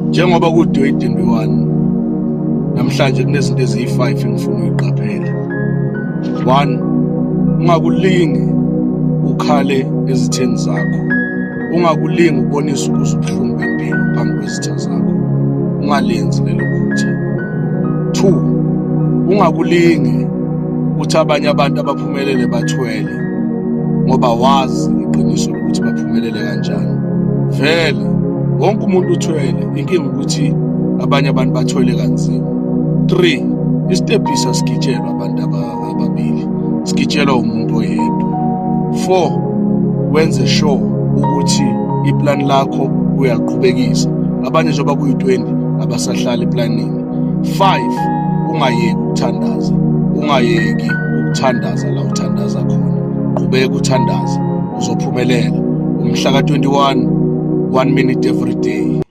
Njengoba ku-2021 namhlanje kunezinto eziyi-5 engifuna uyiqaphela. 1, ungakulingi ukhale ezitheni zakho. Ungakulingi ubonise ukuzwa ubuhlungu bempilo phambi kwezitha zakho. Ungalenzi lelo phutha. 2, ungakulingi ukuthi abanye abantu abaphumelele bathwele ngoba wazi iqiniso lokuthi baphumelele kanjani. Vele wonke umuntu uthwele, inkinga ukuthi abanye abantu bathwele kanzima. 3, isitebhisi asigitshelwa abantu ababili, sigitshelwa umuntu oyedwa. 4, wenze sure ukuthi iplan lakho uyaliqhubekisa. Abanye njengoba kuyi-20 abasahlali eplanini. 5, ungayeki ukuthandaza, ungayeki ukuthandaza la uthandaza khona, qhubeka uthandaze, uzophumelela. Umhla ka-21, 1 minute every day.